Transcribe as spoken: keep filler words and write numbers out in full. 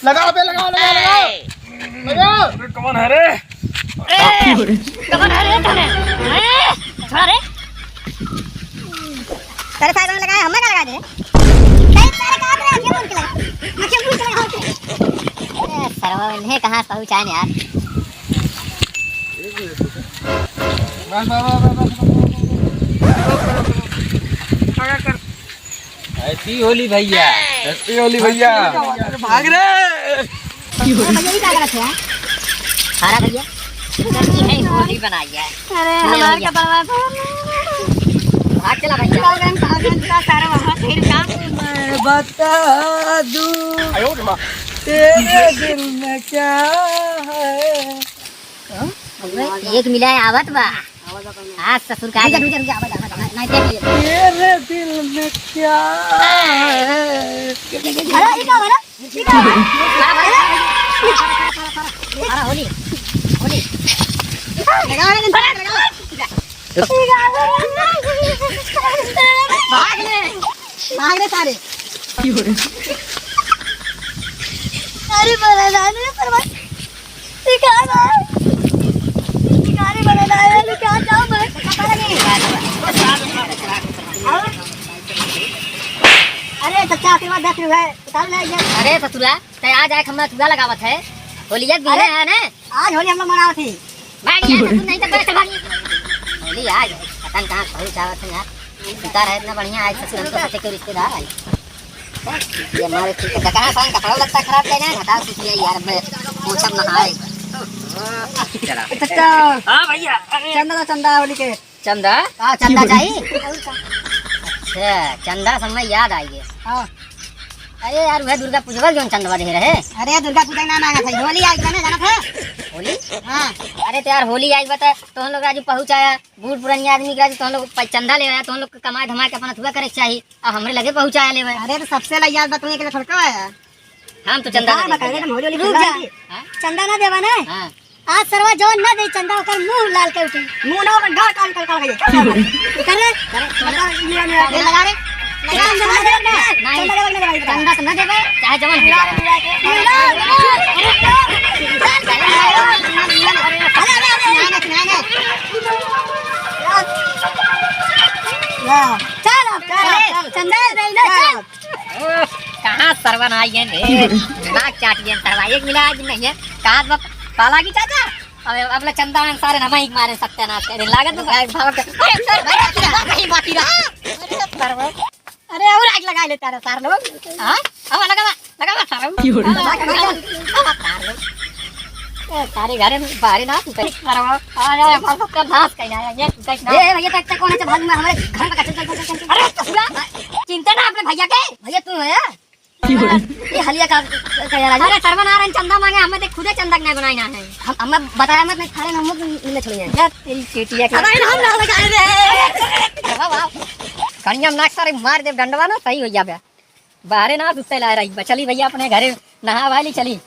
लगाओ बे, लगाओ, लगाओ, लगाओ। लगाओ। अरे, कौन है रे? ए, कौन है रे तने? ए, छोड़ा रे। तेरे साथ में लगाए, हमें का लगा दे? तेरे सारे का हाथ में आके मुड़ के लगा। आके मुड़ के लगा। ए, सरवा, इन्हें कहाँ से पहुँचाए यार? बस, बस, बस, बस, बस। Happy होली भैया। Happy होली भैया। अरे भाग रे। अरे भैया, ये क्या गलत है यार? हरा भैया, इधर की है होली बनाई है। अरे, हमारे हमार भैया। कपड़वा तो भाग चला भैया। पागल, पागल का सारा वहाँ खेल का। मैं बता दूँ, आयो रे माँ। तेरे दिल में क्या है? हाँ? एक मिला है, आवत बा। आज ससुर का रुक जा, रुक जा, रुक जा, आवाज, आवाज, आवाज, नहीं, देख ले। तेरे दिल में क्या है? अरे, ये क्या हो रहा? ये क्या हो रहा? अरे, होली, होली। लगा, लगा, लगा, लगा। भाग ले, भाग ले सारे। अरे, बड़ा जाने पर भाई। ये क्या है? ये क्या है? बड़ा जाने, ये क्या जाम है? अरे, चाचा, आशीर्वाद दे, शुरू है। उतार ले, ये। अरे, ससुरा, ते आज आए, हमरा चूड़ा लगावत है। होलिया के दिन अरे, है ना? आज होली हम लोग मनावत ही। भाग यार, ससुर नहीं तो बैठ भाग। होली आज, पता नहीं कहाँ से पहुँच आवत है यार। सुता रहे इतना बढ़िया, आज ससुर हम तो सोचे के रिश्तेदार आए। ये हमारे ठीक है, कहाँ से कपड़ा लगता खराब कर रहे हैं, हटा सूखिए यार, मैं पोछब नहाए। चला। चाचा। हाँ भैया, अरे। चंदा दो, चंदा होली के। चंदा? हाँ, चंदा चाहिए। अच्छा, चंदा से हमें याद आई है। हाँ। अरे यार, वह दुर्गा पूजवा जौन चंदवा दे रहे। अरे, दुर्गा पूजा ना मांगा था, होली आई बा ना, जाना था? होली? हाँ। अरे तो यार, होली आई बा तो तोहन लोग राजू पहुँचाया, बूढ़ पुरानी आदमी के राजू तोहन लोग प-, चंदा ले आया, तोहन लोग के कमाए धमाए के अपना थुआ करे के चाही, आ हमरे लगे पहुँचाया ले भाई। अरे तो सबसे लग याद बा, तुम्हें अकेले थोड़का आया। हम तो चंदा का ना बताए देंगे। तुम होली होली रुक खेला जा। हाँ? चंदा ना देवा ना? हाँ। आज सरवा जौन ना दे चंदा, ओकर मुंह लाल कर उठी। मुंह ना, ओकर गाल काल काल काल हो जाए। करे? करे, चंदा ये वाला ये लगा रे। लगा, चंदा ना देबे ना। नहीं। चंदा देबे ना भाई। चंदा तो ना देबे, चाहे जवन हो जाए। अरे, अरे, अरे, अरे। चल, अब चल, चल। चंदा दे ना, चल। ओह, कहाँ सरवा ना आई है रे? दिमाग चाट गया सरवा, एक मिला आज नहीं है। कहाँ बा पाला की चाचा? अब, अब ले चंदा में सारे नमा ही मारे सत्यानाश कर दे। लागत में भाग, भाग। अरे, सरवा, नहीं बाकी रहा। अरे, सरवा। अरे, और आग लगा लेता रे सार लोग। हाँ? अब लगा, लगा, लगा, सरवा। क्यों रे? लगा, लगा, लगा, सार लोग। ए, सारे घरे में बाहरी ना, तू कहीं सरवा। अरे, हमारा सबका नाश कहीं आया, ये तू कहीं ना। ए, भैया, तो अच्छा कौन है? चल, भाग में हमारे घर में चल, चल, चल, चल, चल। अरे, ससुरा, चिंता ना अपने भैया के। भैया, तू है? ये हलिया का, का यार आज? अरे, सरवन आ रहे हैं, चंदा मांगे, हमें देख, खुदे चंदा के नहीं बनाई ना है। हम, हमें बताया मत, नहीं, थारे हम मत मिलने छोड़िए। यार, तेरी चेटिया के। अरे, हम ना लगाए रे। वाह, वाह। कनिया में नाक सारे मार दे, डंडवा ना, सही हो जाबे। बाहरे ना सुस्ते ला रही। चली भैया, अपने घरे नहा वाली चली।